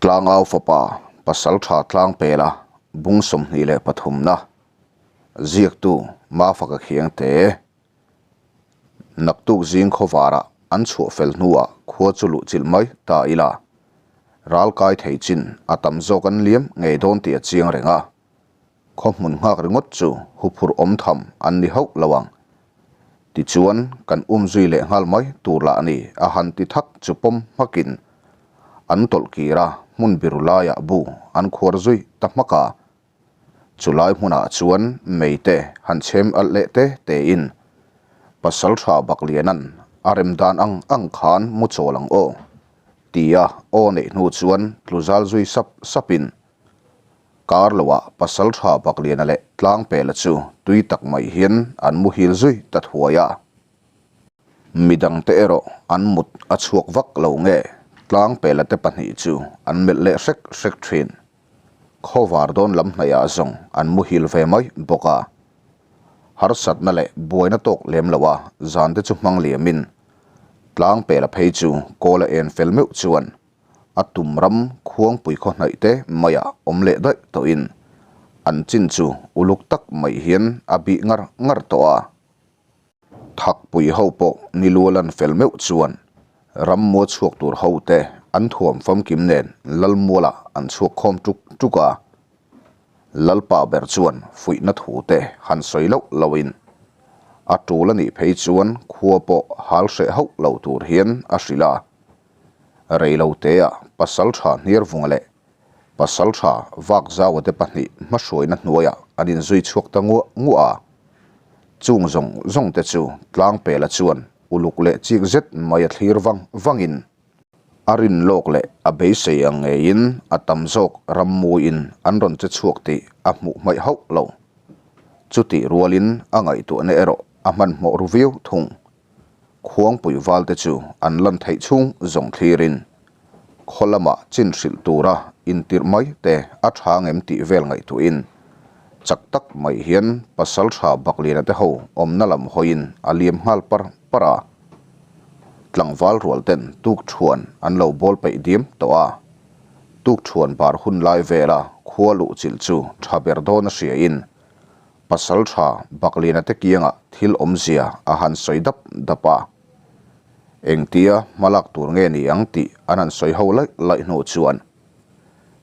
Tlangau fapa Pasaltha Tlangpela bung 23 na ziaktu Mafaka Khiangte naktuk zing khawvarah an chhuah fel hnuah khua chu luh chilh mai ta ila ral kai thei chin a tam zawk an liam ngei dawn tih a chiang reng a, khaw hmun nghak ringawt chu huphurh awm tham an ni hauh lo ang. Tichuan kan um zui leh nghal mai tur lah a ni a han ti thak chu pawm hmakin an tawlh kir a, hmun biru laiah bu an khuar zui ta hmak a. Chulai hmunah chuan meite han chhem alh leh te tein Pasaltha Bakliana'n a rem dan ang ang khan mu chawl ang aw tia aw neih hnu chuan tluzal zui sap sapin Kar loah Pasaltha Bakliana leh Tlangpela chu tui tak mai hian an muhil zui ta thuai a. Midangte erawh an mut a chhuak vak lo nge Tlangpela te pahnih chu an melh leh hrek hrek thin. Khawvar dawn lam hnaihah zawng an muhil ve mai bawk a. Harsatna leh buaina tawk lem loa zante chu hmang liamin Tlangpela phei chu kawl a en fel meuh chuan A tum ram khuangpui khaw hnaih te maiah awm leh daih tawhin an chin chu uluk tak mai hian a bih ngar ngar tawh a. Thakpui ho pawh ni lualan fel meuh chuan ram mua chhuak tur ho te an thuam famkim nen Lalmualah an chhuak khawm tuk tuk a. Lalpa ber chuan fuihna thu te han sawi loh lohin a tul a nih phei chuan khua pawh hal hreh hauh lo tur hian a hrilh a. Reilotea Pasaltha Hniarvunga leh Pasaltha Vakzaua te pahnih hmahruaina hnuaiah an inzui chhuak ta nguah nguah a. Chung zawng zawng te chu Tlangpela chuan uluk leh chik zet mai a thlir vang vangin a rin lawk leh a beisei ang ngeiin a tam zawk rammuiin an rawn che chhuak tih a hmuh hmaih hauh lo. Chutih rualin a ngaihtuahna erawh a hmanhmawh ru viau thung. Khuangpui valte chu an lan theih chhung zawng thlirin khaw lamah chin hrilh tura intirh mai te a tha ngem tih vel ngaihtuahin chak tak mai hian Pasaltha Bakliana te ho awmna lam hawiin a liam nghal par par a. Tlangval rual ten tukthuan an lo bawl peih diam tawh a, tukthuan bar hun lai vela khua luh chilh chu tha ber dawn a hriain Pasal tha Bakliana te kiangah thil awmzia a han sawi dap dap a. Engtia hmalak tur nge ni ang tih an han sawi ho laih laih hnu chuan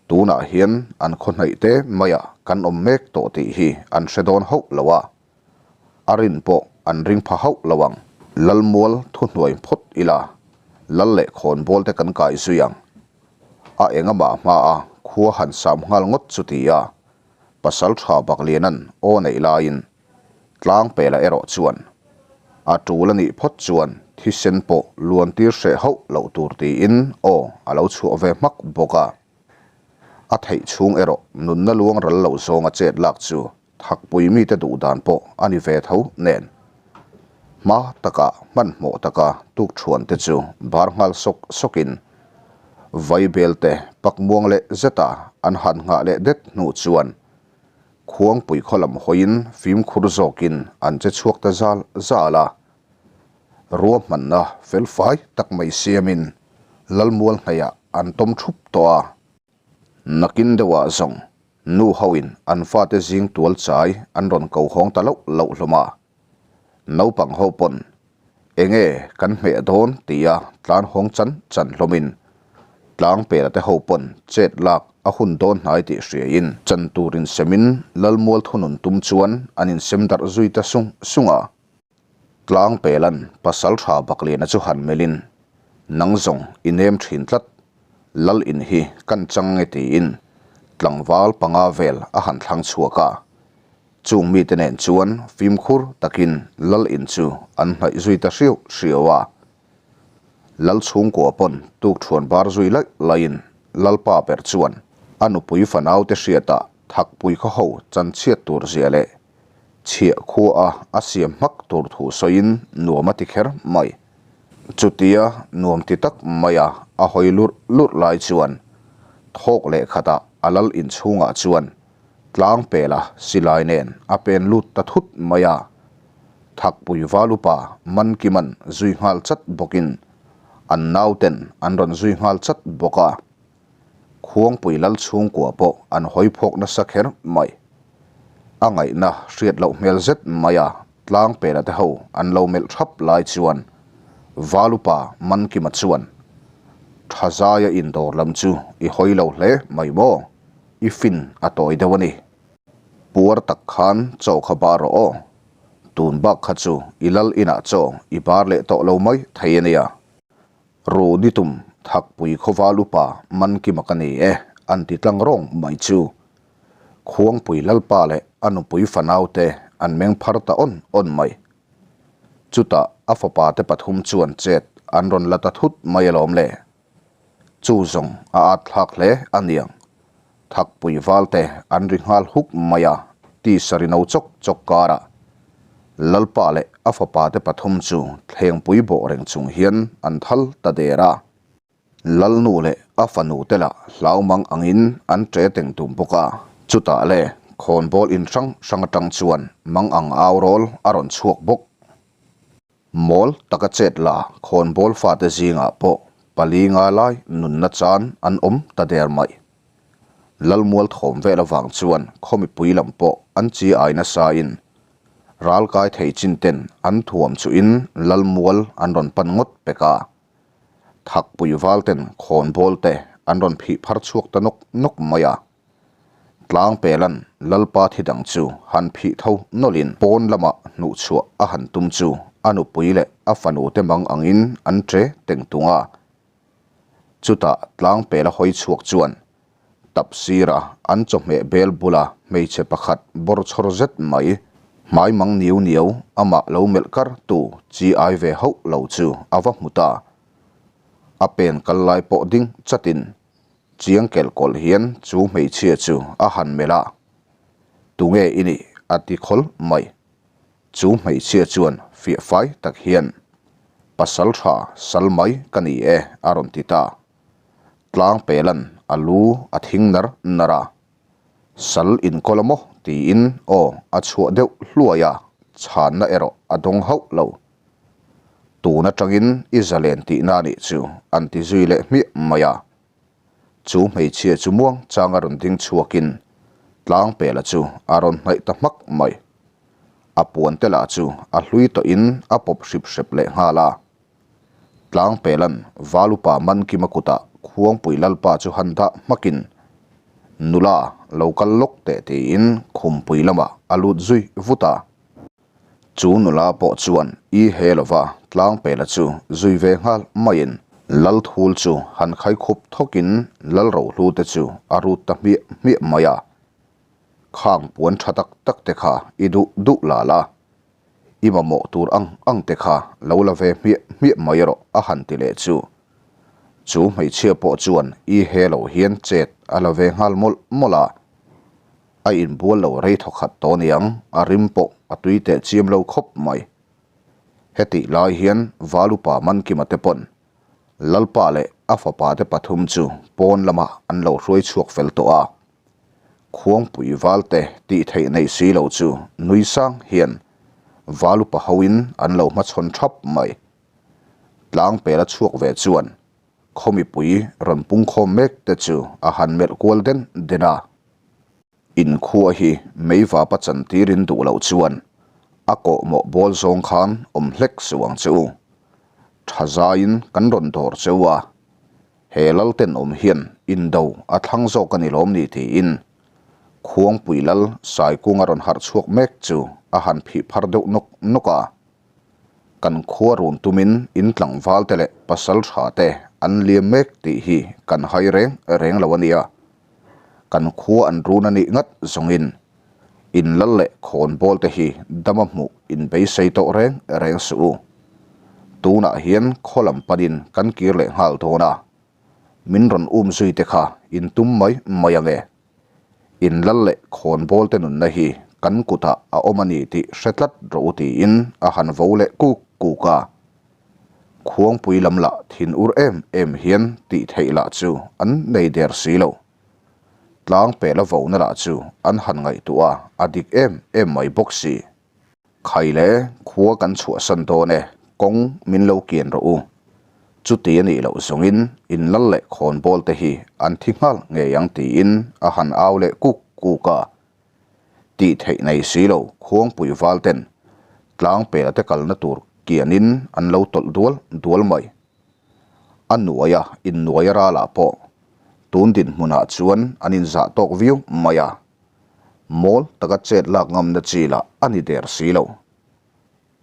tunah hian an khaw hnaih te maiah kan awm mek tawh tih hi an hre dawn hauh lo a, a rin pawh an ring pha hauh lo ang. Lalmual thuhnuai phawt ila lal leh khawnbawl te kan kai zui ang. A engamah hmaa khua han sam nghal ngawt chu ti a, Pasal tha Bakliana'n aw neih laiin Tlangpela erawh chuan a tul a nih phawt chuan thisen pawh luan tir hreh hauh loh tur tiin aw a lo chhuah ve hmak bawk a. A theih chhung erawh nunna luang ral lo zawnga chet lak chu thakpui mite duh dan pawh a ni ve tho nen hma takah hmanhmawh taka tukthuan te chu bar nghal sawk sawkin Vaibelte pakmuang leh zeta an han nghah leh det hnu chuan Khuangpui khaw lam hawiin fimkhur zawkin an che chhuak ta zal zal a. Ruahmanna felfai tak mai siamin Lalmual hnaihah an tawm thup tawh a. Nakin deuhah zawng nu hoin an fate zing tual chai an rawn ko hawng ta loh loh hlawm a. Naupang ho pawn enge kan hmeh dawn tia tlan hawng chan chan hlawmin Tlangpela te ho pawn chet lak a hun dawn hnai tih hriain chan tur insemin Lalmual thunun tum chuan an insem darh zui ta sung sung a. Tlangpela'n Pasaltha Bakliana chu han melhin nang zawng i nem thin tlat, Lal in hi kan chang nge tiin tlangval panga vel a han thlang chhuak a. Chung mite nen chuan fimkhur takin Lal in chu an hnaih zui ta hriau hriau a. Lal chhungkua pawn tukthuan bar zui laih laihin Lalpa ber chuan a nupui fanaute hriatah thakpui khaw ho chanchhiat tur zia leh chhiah khua a a siam hmak tur thu sawiin nuam a ti kher mai. Chutia nuam ti tak maia a hawi lurh lurh lai chuan thawk leh khatah a Lal inchhungah chuan Tlangpela silai nen a pen lut ta thut mai a, Thakpui Valupa Mankiman zui nghal chat bawkin an nauten an rawn zui nghal chat bawk a. Khuangpui lal chhungkua pawh an hawi phawk nasa kher mai. A ngaihna hriat loh hmel zet maia tlang pela te ho an lo melh thap lai chuan Valupa Mankima chuan, Thazaia indawr lam chu i hawi lo hle mai maw? I fin a tawi deuh a ni. Puar tak khan chaw kha bar rawh aw. Tun bak kha chu i lal inah chaw i bar leh tawh lo mai thei a nia. Ru ni tum Thakpui khawval upa Mankima ka ni e an ti tlang rawng mai chu. Khuangpui Lalpa leh a nupui fanaute an meng phar ta awn awn mai. Chutah a fapa te pathum chuan chet an rawn la ta thut mai alawm le. Chu zawng a at thlak hle a niang. Thakpui valte an ri nghal huk mai a, tisa ri no chawk chawk karah Lalpa leh a fapa te pathum chu thlengpui bawh reng chung hian an thal ta der a. Lalnu leh a fanu te lah hlau mang angin an ṭe teng tum bawk a. Chutah le khawnbawl in hrang hrang atang chuan mang ang au rawl a rawn chhuak bawk. Mawl taka chet la khawnbawl fate zingah pawh pali nga lai nunna chan an awm ta der mai. Lalmual thawm vel avang chuan khaw mipui lam pawh an chi ai nasa in ral kai thei chin ten an thuam chu in Lalmual an rawn pan ngawt pek a. Thakpui val ten khawnbawl te an rawn phih phar chhuak ta nawk nawk mai a. Tlang pelan Lalpa thi dang chu han phih tho nawlhin pawn lamah hnuhchhuah a han tum chu a nupui leh a fanu te mang angin an ṭe teng tung a. Chutah tlang pela hawi chhuak chuan tapsira an chawhmeh bel bula hmeichhe pakhat bawr chhawr zet mai hmai mang niu niau amah lo melh kar tu chi ai ve hauh lo chu a va hmu ta. A pen kal lai pawh ding chatin Chiang kelh kawlh hian chu hmeichhia chu a han melh a, Tunge i nih? a ti khawl mai. Chu hmeichhia chuan fiah fai tak hian, Pasal tha sal mai ka ni e, a rawn ti ta. Tlang pelan a lu a thing nar nar a, Sal inkawl a maw? tiin aw a chhuah deuh hluai a, chhanna erawh a dawng hauh lo. Tun atangin i zalen tihna a nih chu an ti zui leh hmiah mai a. Chu hmeichhia chu muang chang a rawn ding chhuakin Tlangpela chu a rawn hnaih ta hmak mai. A puan te lah chu a hlui tawhin a pawp hrip hrep leh nghal a. Tlangpelan Valupa Mankima kutah Khuangpui Lalpa chu han dah hmakin nula lo kal lawk teh tiin khumpui lamah a lut zui vut a. Chu nula pawh chuan i he lova Tlangpela chu zui ve nghal maiin Lalthul chu han khai khup thawkin Lalrohlu te chu a rut ta hmiah hmiah mai a. Khang puan tha tak tak te kha i duh duh la la, i mamawh tur ang ang te kha lo la ve hmiah hmiah mai rawh a han ti leh chu. Chu hmeichhia pawh chuan i he lo hian chet a la ve nghal mawlh mawlh a. A inbual lo rei thawkhat tawh aniang, a rim pawh a tui teh chiam lo khawp mai. Hetih lai hian Valupa Mankima te pawn Lalpa leh a fapa te pathum chu pawn lamah an lo hruai chhuak fel tawh a. Khuangpui Valte tih theih nei si lo chu nui sang hian Valupa hoin an lo hmachhawn thap mai. Tlangpela chhuak ve chuan Khaw mipui rawn pungkhawm mek te chu a han melh kual den den a. Inkhua hi meivapa chantirin duh loh chuan a kawhmawh bawl zawng khan awm hlek suh ang che u. Tha zaiin kan rawn dawr che u a, he lal tenawm hian indo a thlang zawk a ni lawm ni tiin Khuangpui lal Saikunga rawn harh chhuak mek chu a han phih phar deuh nawk nawk a. Kan khua run tumin in tlangval te leh pasal tha te an liam mek tih hi kan hai reng reng lo a nia. Kan khua an run a nih ngat zawngin in lal leh khawnbawl te hi dama hmuh in beisei tawh reng reng suh u. Tunah hian khaw lam panin kan kir leh nghal dawn a, min rawn um zui te kha in tum mai mai ange. In lal leh khawnbawl te nunna hi kan kutah a awm a ni tih hre tlat rawh u tiin a han vo leh kuk kuk a. Khuangpui lam lah thin ur em em hian tih theih lah chu an nei der si lo. Tlang pela vona lah chu an han ngaihtuah a, a dik em em mai bawk si. Khai le, khua kan chhuahsan dawn e, kawng min lo kian rawh u. Chuti a nih loh zawngin in lal leh khawnbawl te hi an thi nghal ngei ang tiin a han au leh kuk kuk a. Tih theih nei si lo khuangpui val ten tlangpela te kalna tur kianin an lo tawlh dual dual mai. A nuaia innuaia ralah pawh tun dinhmunah chuan an inzah tawk viau mai a. Mawl taka chet lak ngamna chi lah a ni der si lo.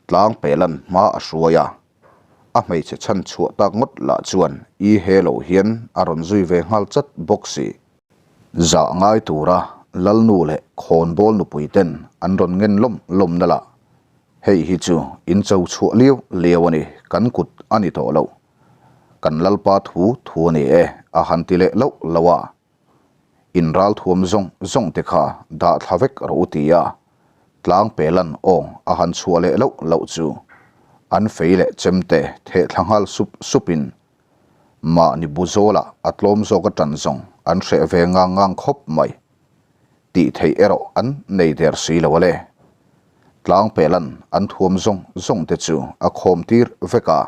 Tlangpelan hma a hruai a, a hmeichhe chhan chhuah tak ngawt lah chuan i he lo hian a rawn zui ve nghal chat bawk si. Zah ngai tura Lalnu leh Khawnbawl nupui ten an rawn ngen lawm lawm na lah hei hi chu in cho chhuah liau liau a ni, kan kut a ni tawh lo. Kan Lalpa thu thu a ni e a han ti leh loh loh a. In ralthuam zawng zawng te kha dah thla vek rawh u ti a, tlang pelan awng a han chhuah leh loh loh chu an fei leh chem te theh thla nghal sup sup in mahni bu zawlah a tlawm zawk a tan zawng an hreh ve ngang ngang khawp mai. Tih theih erawh an nei der si lo a le. Tlang pelan an thuam zawng zawng te chu a khawm tir vek a.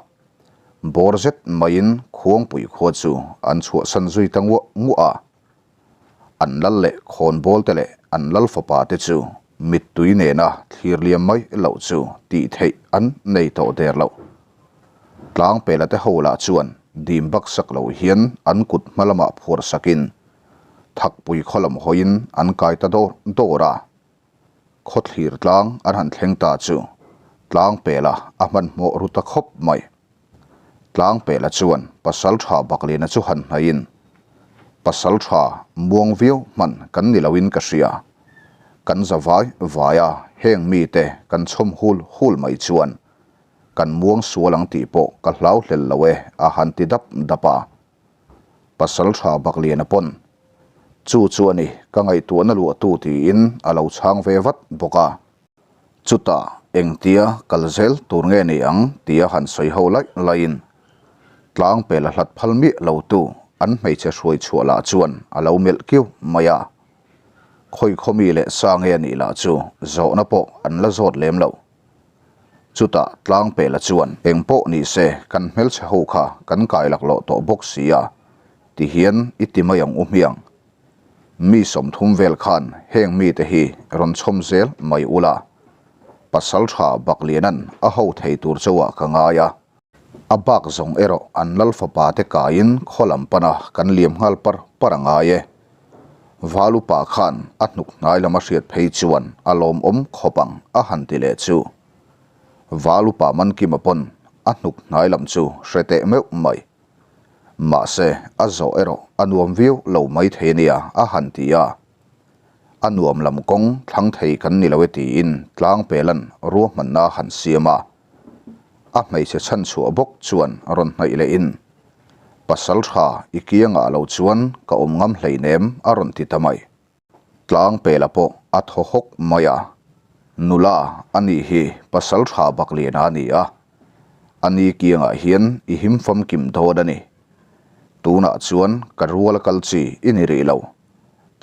Bawr zet maiin Khuangpui khua chu an chhuahsan zui ta nguah nguah a. An lal leh khawnbawl te leh an lal fapa te chu mittui nena thlir liam mai loh chu tih theih an nei tawh der loh. Tlangpela te ho lah chuan dim bak sak lo hian an kut hma lamah phuar sakin Thakpui khaw lam hawiin an kai ta dawr dawr a. Khawthlir tlang an han thleng ta chu Tlangpela a hmanhmawh ru ta khawp mai. Tlangpela chuan pasal tha Bakliana chu han hnaihin, Pasal tha muang viau hman kan ni loin ka hria. Kan za vai vai a, heng mite kan chhawm hul hul mai chuan kan muang sual ang tih pawh ka hlau hlel lo e a han ti dap dap a. Pasal tha Bakliana pawn Chu chu a ni, ka ngaihtuahna luahtu tiin a lo chhang ve vat bawk a. Chutah engtia kal zel tur nge ni ang tia han sawi ho laih laihin tlang pel a hlat phal miah lo tu an hmeichhe hruai chhuah lah chuan a lo melh kiu mai a. Khawi khawmi leh sa nge a nih lah chu zawhna pawh an la zawt lem lo. Chutah tlang pela chuan eng pawh ni se kan hmelchhe ho kha kan kai laklawh tawh bawk si a Tihian i ti mai ang u hmiang. Mi 30 vel khan heng mite hi rawn chhawm zel mai ula. Pasal tha Baklianan a ho thei tur chauhah ka ngai a. A bak zawng erawh an lal fapa te kaiin khaw lam pana kan liam nghal par par a ngai e. Val upa khan a hnuk hnai lam a hriat phei chuan a lawmawm khawp ang a han ti leh chu. Val upa Mankima pawn a hnuk hnai lam chu hre teh meuh mai. Mahse, a zawh erawh a nuam viau lo mai thei ania a han ti a. A nuam lam kawng thlang thei kan ni lo e tiin Tlangpelan ruahmanna a han siam a. A hmeichhe chhan chhuah bawk chuan rawn hnaih lehin, Pasal tha i kiangah lo chuan ka awm ngam hleinem a rawn ti ta mai. Tlangpela pawh a thaw hawk mai a, Nula a nih hi pasal tha Bakliana a ni a, a ni kiangah hian i him famkim dawn a ni. Tunah chuan ka rual a kal chi i ni rih lo.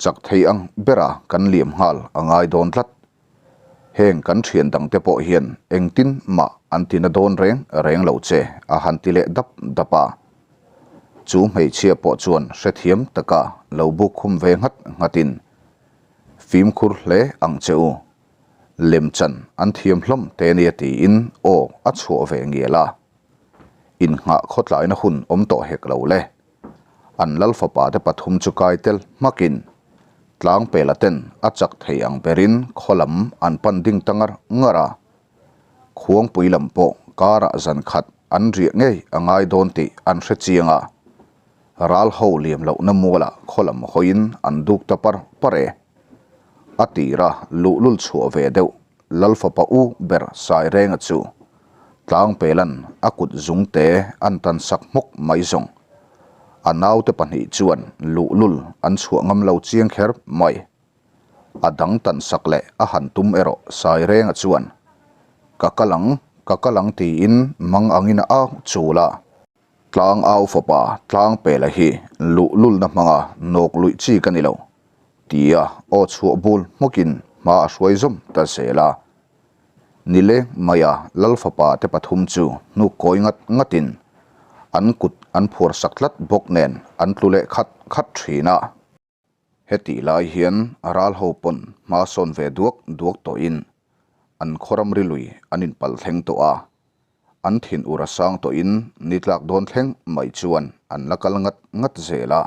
Chak thei ang bera kan liam nghal a ngai dawn tlat. Heng kan thian dangte pawh hian engtin mah an ti na dawn reng reng lo che a han ti leh dap dap a. Chu hmeichhia pawh chuan hrethiam taka lo buk khum ve nghat nghatin, Fimkhur hle ang che u. Lemchan an thiam hlawm te nia tiin aw a chhuah ve ngial a. Innghah khawtlaina hun awm tawh hek lo le. An lal fapa te pathum chu kai tel hmakin Tlangpela ten a chak thei ang berin khaw lam an pan ding ta ngar ngar a. Khuangpui lam pawh karah zan khat an riah ngei a ngai dawn tih an hre chiang a. Ral ho liam lohna mualah khaw lam hawiin an duk ta par par e. A tira luhlul chhuah ve deuh Lal fapa u ber Sairenga chu Tlangpelan a kut zungte an tan sak hmawk mai zawng. A naute pahnih chuan luhlul an chhuah ngam lo chiang kher mai. A dang tan sak leh a han tum erawh Sairenga chuan, Ka kal ang, ka kal ang tiin mang angin a au chul a. Tlang au fapa Tlangpela hi luhlulna hmanga nawk luih chi ka ni lo, tia aw chhuah bul hmawkin hma a hruai zawm ta zel a. Nileng maia Lal fapa te pathum chu hnuk kawi ngat ngatin. An kut an phuar sak tlat bawk nen an tlu leh khat khat thin a. Hetih lai hian ral ho pawn hma sawn ve duak duak tawhin an khaw ramri lui an inpal thleng tawh a. An thin ur a sang tawhin ni tlak dawn thleng mai chuan an la kal ngat ngat zel a.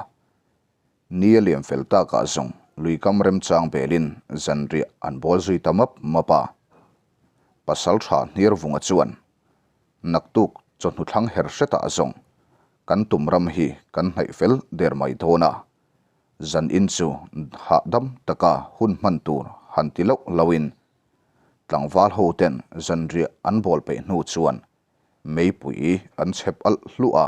Ni a liam fel takah zawng luikam remchang belin zanriah an bawl zui ta map map a. Pasaltha Hniarvunga chuan Naktuk chawhnu thlang her hretah zawng kan tum ram hi kan hnaih fel der mai dawn a, zan in chu hahdam taka hun hman tur han ti loh loin tlangval ho ten zanriah an bawl peih hnu chuan meipui an chhep alh hluah a,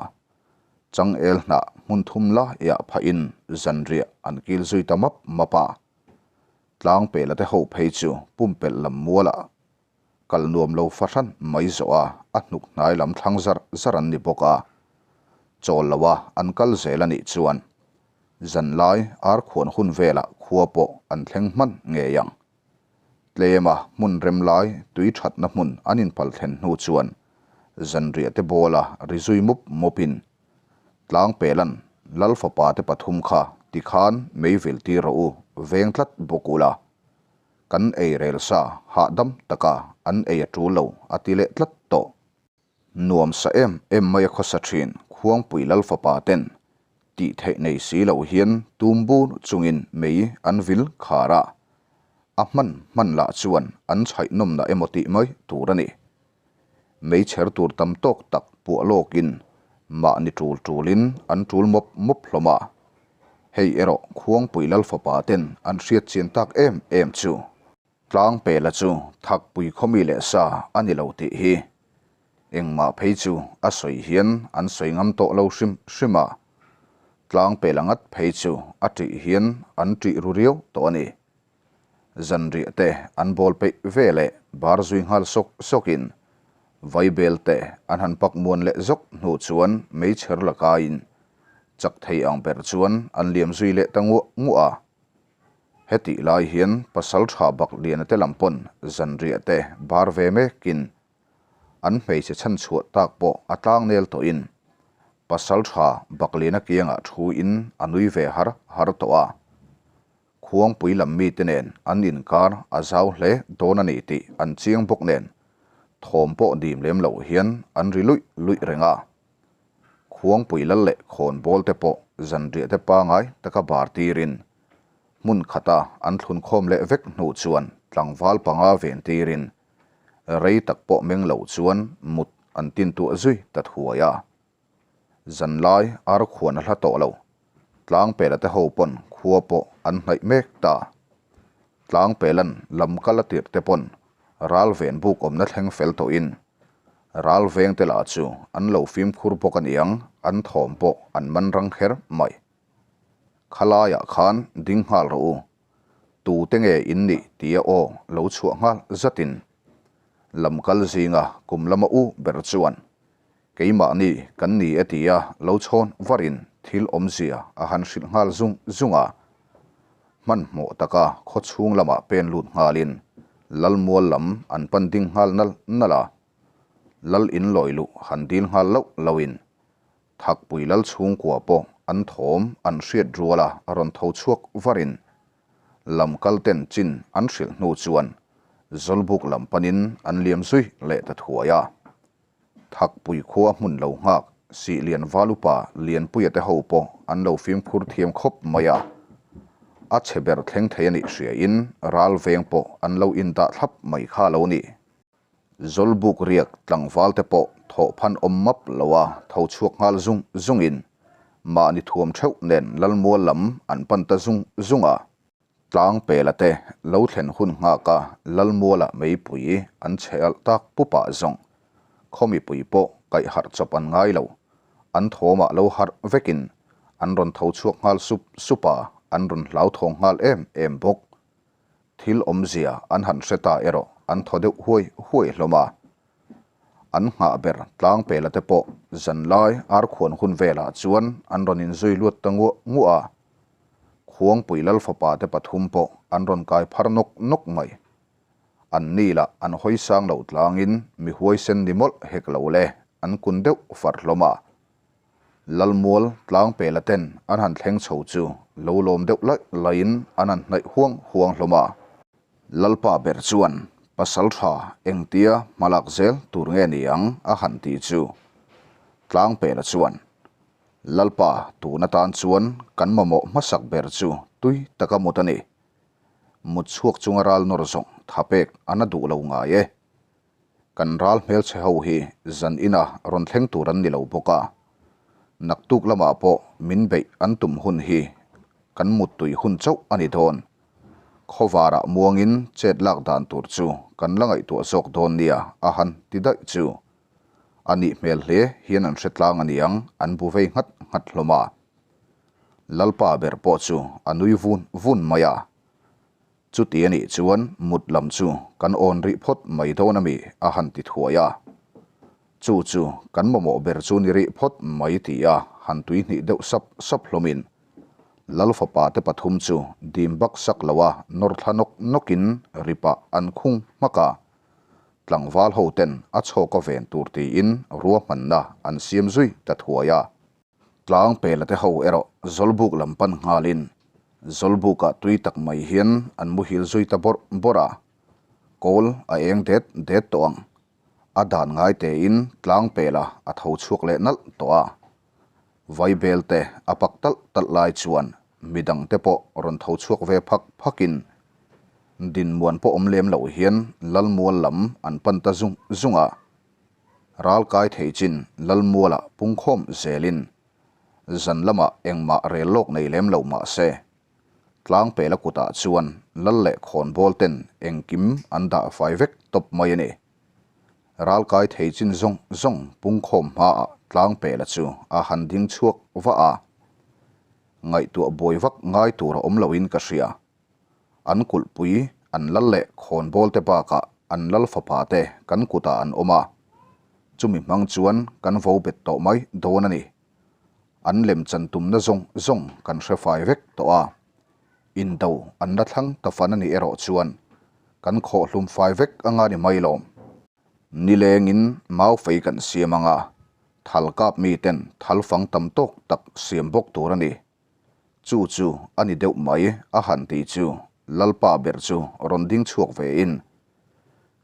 changel hnah hmun thum laiah phahin zanriah an kil zui ta map map a, tlangpela te ho phei chu pumpelh lam mualah Kal nuam lo fahran mai zawh a, a hnuk hnai lam thlang zar zar an ni bawk a. Chawl lo a an kal zel a nih chuan zanlai ar khuan hun velah khua pawh an thleng hman ngei ang. Tlem a hmun rem lai tui thatna hmun an inpal thlen hnu chuan zanriah te bawla ri zui mup mupin Tlangpelan Lal fapa te pathum kha tikhan mei vil tir rawh u veng tlat bawk ula. Kan ei rel sa hahdam taka an ei a tul lo a ti leh tlat tawh. Nuam sa em em mai a khawsa thin Khuangpui Lal fapa ten tih theih nei si lo hian tum bur chungin mei an vil khar a, a hman hman lah chuan an chhaih nawmna emaw tih mai tur a ni. Mei chher tur tam tawk tak puah lawkin mahni tul tulin an tul mawp mawp hlawm a. Hei erawh Khuangpui Lal fapa ten an hriat chian tak em em chu. Tlangpela chu Thakpui khawmi leh sa a ni lo tih hi engmah phei chu a sawi hian an sawi ngam tawh lo hrim hrim a. Tlangpela ngat phei chu a ṭih hian an ṭih ru riau tawh a ni. Zanriah te an bawl peih ve leh bar zui nghal sawk sawkin vaibel te an han pak muan leh zawk hnu chuan meichher lakaiin chak thei ang ber chuan an liam zui leh ta nguah nguah a. Hetih lai hian pasal tha bak liana te lam pawn zanriah te bar ve mekin an hmeichhe chhanchhuah tak pawh a tlang nel tawhin pasal tha bak liana kiangah thuin a nui ve har har tawh a. Khuangpui lam mite nen an inkar a zau hle dawn a ni tih an chiang bawk nen thawm pawh dim lem loh hian an ri luih luih reng a. Khuangpui lal leh khawnbawl te pawh zanriah te pangai taka bar tirin hmun khata an thlun khawm leh vek hnu chuan tlangval panga ven tirin rei tak pawh meng lo chuan mut an tintuah zui ta thuai a. Zanlai ar khuan a hla tawh lo. Tlangpela te ho pawn khua pawh an hnaih mek ta. Tlangpelan lam kal a tirh te pawn ral ven buk awmna thleng fel tawhin ral veng te lah chu an lo fimkhur bawk a niang an thawm pawh an man rang kher mai. Khalaiah khan ding nghal rawh u. Tu te nge in nih tia aw lo chhuah nghal zatin lam kal zinga kum lama u ber chuan Keimahni kan ni e tia lo chhawn varin thil awmzia a han hrilh nghal zung zung a. Hmanhmawh taka khaw chhung lamah pen lut nghalin Lalmual lam an pan ding nghal nal nal a. Lal in lawi luh han dil nghal loh lohin Thakpui Lal chhungkua pawh an thawm an hriat ruala rawn tho chhuak varin lam kal ten chin an hrilh hnu chuan Zawlbuk lam panin an liam zui leh ta thuai a. Thakpui khua hmun lo nghak sih lian valupa Lianpuia te ho pawh an lo fimkhur thiam khawp mai a. A chhe ber thleng thei a nih hriain ral veng pawh an lo indah thlap mai kha lo ni. Zawlbuk riak tlangval te pawh thawh phan awm map lo a tho chhuak nghal zung zungin mahni thuam theuh nen Lalmual lam an pan ta zung zung a. Tlangpela te lo thlen hun nghaka Lalmuala meipui an chhe alh tak pupah zawng khaw mipui pawh kaih harh chawp an ngai lo. An thawmah lo harh vekin an rawn tho chhuak nghal sup sup a, an rawn hlauthawng nghal em em bawk. Thil awmzia an han hre ta erawh an thaw deuh huai huai hlawm a. An nghah ber Tlangpela te pawh zanlai arkhuan hun velah chuan an rawn inzui luat ta nguah nguah a. Khuangpui Lal fapa te pathum pawh an rawn kai phar nawk nawk mai. An ni lah an hawi sang lo tlangin mi huaisen ni mawlh hek lo le, an kun deuh far hlawm a. Lalmual tlangpela ten an han thleng chho chu lo lawm deuh laih laihin an han hnaih huang huang hlawm a. Lalpa ber chuan pasal tha engtia hmalak zel tur nge ni ang a han ti chu tlangpela chuan Lalpa tun atan chuan kan mamawh hmasak ber chu tui taka mut a ni. Mut chhuak chunga ral nawr zawng tha pek a na duh lo ngai e. Kan ral hmelchhe ho hi zan ina rawn thleng tur an ni lo bawk a, naktuk lamah pawh min beih an tum hun hi kan muttui hun chauh a ni dawn. Khawvarah muangin chet lak dan tur chu kan la ngaihtuah zawk dawn nia a han ti daih chu. A nih hmel hle hian an hre tlang a niang an bu vei nghat nghat hlawm a. Lalpa ber pawh chu a nui vun vun mai a. Chuti a nih chuan mut lam chu kan awn rih phawt mai dawn a mi a han ti thuai a. Chu chu kan mamawh ber chu ni rih phawt mai ti a han tui hnih deuh sap sap hlawmin Lal fapa te pathum chu dim bak sak lo a nawr thla nawk nawkin ripah an khung hmak a. Tlangval ho ten a chhawk a ven tur tiin ruahmanna an siam zui ta thuai a. Tlang pela te ho erawh Zawlbuk lam pan nghalin Zawlbukah tui tak mai hian an muhil zui ta bawrh bawrh a, kawl a eng det det tawh ang. A dan ngai tein tlang pela a tho chhuak leh nalh tawh a. Vaibel te a pak talh talh lai chuan midang te pawh rawn tho chhuak ve phak phakin dinmuan pawh awm lem loh hian Lalmual lam an pan ta zung zung a. Ral kai thei chin Lalmualah pungkhawm zelin zan lamah engmah rel lawk nei lem lo mah se, Tlangpela kutah chuan Lal leh khawnbawl ten engkim an dah fai vek tawp mai a ni. Ral kai thei chin zawng zawng pungkhawm hmaah Tlangpela chu a han ding chhuak vah a, ngaihtuah buai vak ngai tur a awm loin ka hria. An kulhpui, an lal leh khawnbawl te bakah an lal fapa te kan kutah an awm a, chumi hmang chuan kan vo bet tawh mai dawn a ni. An lem chan tumna zawng zawng kan hre fai vek tawh a, indo an la thlang ta fan a nih erawh chuan kan khawhhlum fai vek anga ni mai lawm. Nilengin mau fei kan siam anga, thal kap miten thal fang tam tawk tak siam bawk tur a ni. Chu chu a ni deuh mai a han ti chu Lalpa ber chu rawn ding chhuak ve in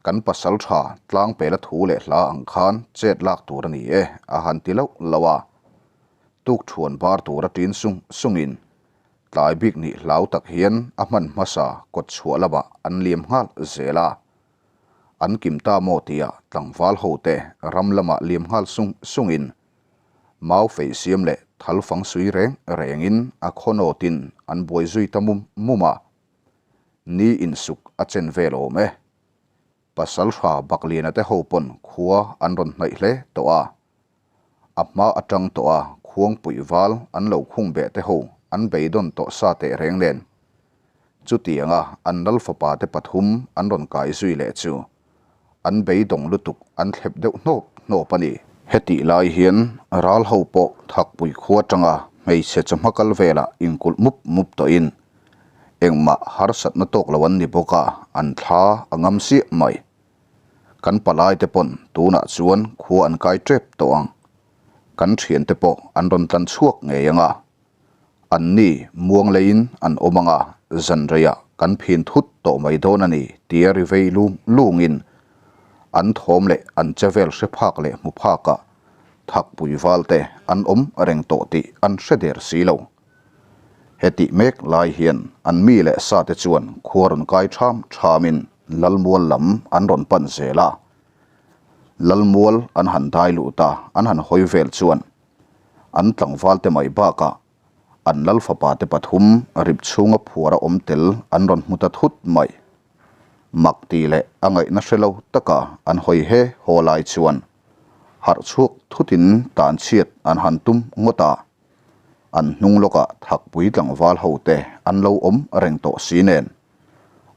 kan pasal tha tlang pela thu leh hla ang khan chet lak tur a ni e a han ti loh loh a. Tuk thuan bar tur a tin sung sung in tlai bik nih hlau tak hian a hman hmasa kawt chhuah lamah an liam nghal zel a. An kim ta maw tia tlangval ho te ram lamah liam nghal sung sung in Mau fei siam leh thal fang sui reng rengin a khawnawtin an buai zui ta mum mum a. Ni insuk a chen vel awm e. Pasal hra Bakliana te ho pawn khua an rawn hnaih hle tawh a. A hma atang tawh a khuangpuih val an lo khung beh te ho an beidawn tawh sa teh reng nen. Chutianga an lal fapa te pathum an rawn kai zui leh chu An beidawng lutuk an thlep deuh hnawp hnawp a ni. Hetih lai hian ral ho pawh Thakpui khua atanga hmeichhe chawhma kal velah inkulh mup mup tawhin engmah harsatna tawk lo an ni bawk a, an thla a ngam siah mai. Kan palai te pawn tunah chuan khua an kai tep tawh ang. Kan thiante pawh an rawn tlan chhuak ngei ang a. An ni muang leiin an awm ang a, zan reiah kan phin thut tawh mai dawn a ni tia ri vei lung lungin an thawm leh an che vel hre phak leh hmu phakah thakpui val te an awm reng tawh tih an hre der si lo. Hetih mek lai hian an mi leh sa te chuan khua rawn kai ṭham ṭhamin Lalmual lam an rawn pan zel a. Lalmual an han dai lut a, an han hawi vel chuan An tlangval te mai bakah an lal fapa te pathum rip chhunga phuar a awm tel an rawn hmu ta thut mai. Mak ti leh a ngaihna hre lo taka an hawi he haw lai chuan harh chhuak thutin tan chhiat an han tum ngawt a. An hnung lawkah thakpui tlangval ho te an lo awm reng tawh si nen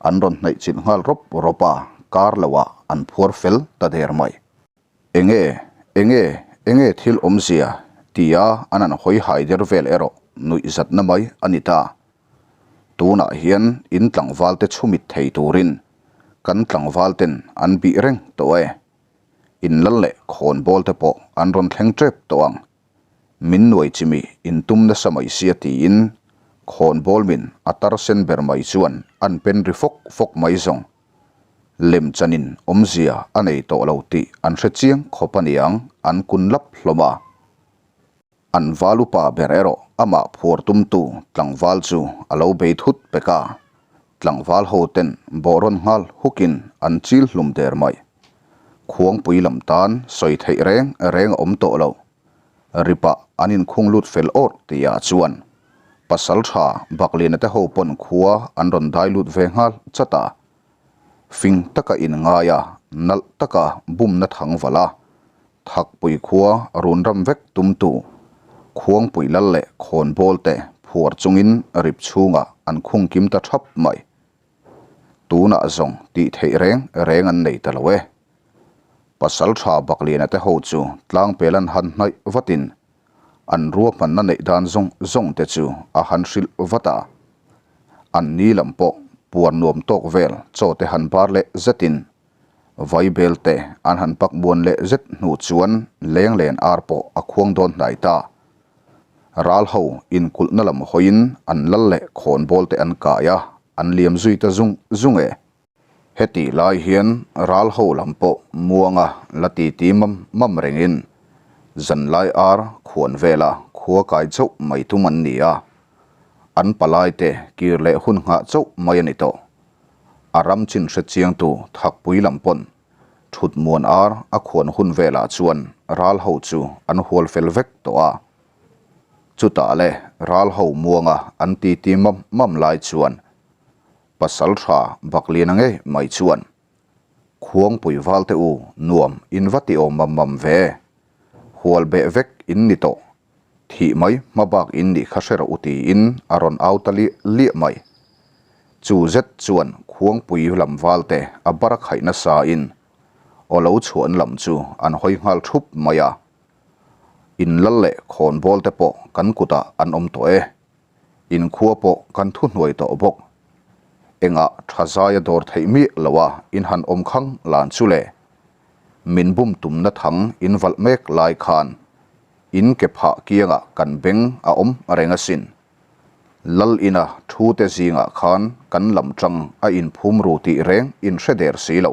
an rawn hnaih chilh nghal rawp rawp a, kar loah an phuar fel ta der mai. Enge, enge, enge thil awmzia? tia an han hawi hai der vel erawh nuih zatna mai a ni ta. Tunah hian in tlangval te chhumit thei turin kan tlangval ten an bih reng tawh e. In lal leh khawnbawl te pawh an rawn thleng tep tawh ang. Min nuai chimih in tum nasa mai sia tiin khawnbawl min a tar sen ber mai chuan an pen ri fawk fawk mai zawng. Lem chanin awmzia a nei tawh lo tih an hre chiang khawp aniang an kun lap hlawm a. An val upa ber erawh amah phuar tumtu tlangval chu a lo bei thut pek a, tlangval ho ten bawh rawn nghal hukin an chil hlum der mai. Khuangpui lam tan sawi theih reng reng a awm tawh lo. Ripah an inkhung lut fel awrh tihah chuan pasal tha Bakliana te ho pawn khua an rawn dai lut ve nghal chat a. Fing taka inngai a, nalh taka bumna thang valh a, Thakpui khua run ram vek tumtu Khuangpui lal leh khawnbawl te phuar chungin rip chhungah an khung kim ta thap mai. Tunah zawng tih theih reng reng an nei ta lo e. Pasal tha Bakliana te ho chu tlangpel an han hnaih vatin an ruahmanna neih dan zawng zawng te chu a han hrilh vat a. An ni lam pawh puar nuam tawk vel chaw te han bar leh zetin Vaibel te an han pak muan leh zet hnu chuan lenglen ar pawh a khuang dawn hnai ta. Ral ho inkulhna lam hawiin an lal leh khawnbawl te an kai a, an liam zui ta zung zung e. Hetih lai hian ral ho lam pawh muanga la titi mam mam rengin zanlai ar khuan vela khua kai chauh mai tum an ni a, an palai te kir leh hun nghah chauh mai a ni tawh. A ram chin hre chiangtu Thakpui lam pawn thut muan ar a khuan hun velah chuan ral ho chu an hual fel vek tawh a. Chutah le ral ho muanga an titi mam mam lai chuan Pasal tha Bakliana ngei mai chuan, Khuangpui valte u nuam in va ti awm mam mam ve. Hual beh vek in ni tawh. Thih mai hma bak in nih kha hre rawh u tiin a rawn au ta liah liah mai. Chu zet chuan Khuangpui lam valte a bar a khaih nasa in aw lo chhuahna lam chu an hawi nghal thup mai a. In lal leh khawnbawl te pawh kan kutah an awm tawh e. Inkhua pawh kan thuhnuai tawh bawk. Engah tha zaia dawr theih miah lo a in han awm khang lan chu le. Min bum tumna thang in valh mek lai khan in ke phah kiangah kan beng a awm reng asin. Lal ina thu te zingah khan kan lam tang a inphum ru tih reng in hre der si lo.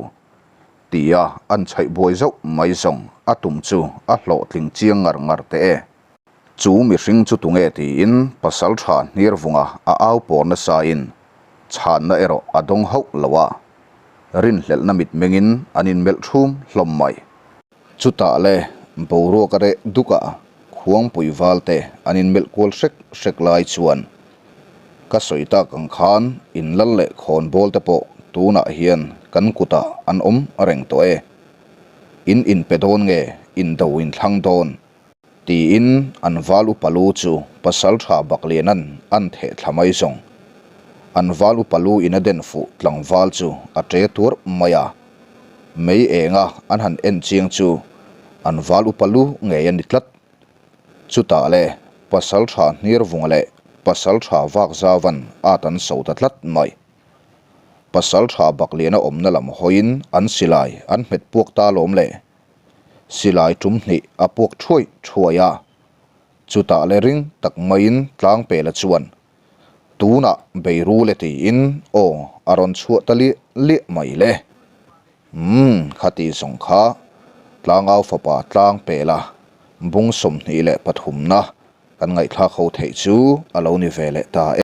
Tia an chhaih buai zauh mai zawng a tum chu a hlawhtling chiang ngar ngar teh e. Chu mihring chu tunge tiin pasal tha Hnirvunga a au pawr nasain chhanna erawh a dawng hauh lo a, rinhlelhna mitmengin an inmelh thum hlawm mai. Chutah le boruak a reh duk a, khuangpui valte an inmelh kual hrek hrek lai chuan ka sawi tak ang khan inlal leh khawnbawl te pawh tunah hian kan kutah an awm reng tawh e. In inpe dawn nge indo inthlang dawn? Tiin an val upa lu chu Pasalṭha Bakliana'n an theh thla mai zawng. An val upa lu in a den fuh tlangval chu a ṭe tuar mai a. Mei enga an han en chiang chu an val upa lu ngei a ni tlat. Chutah le Pasalṭha Hnirvunga leh Pasalṭha Vakzauva'n at an so ta tlat mai. Pasalṭha Bakliana awmna lam hawiin an silai an hmet puak ta lawm le. Silai tum hnih a puak thuai thuai a, chutah le ring tak maiin Tlangpela chuan, Tunah Beirule tiin aw a rawn chhuah ta liah liah mai le. Umm, khati zawng kha Tlangau fapa Tlangpela bung 23na kan ngaihthlak ho theih chu a lo ni ve leh ta e.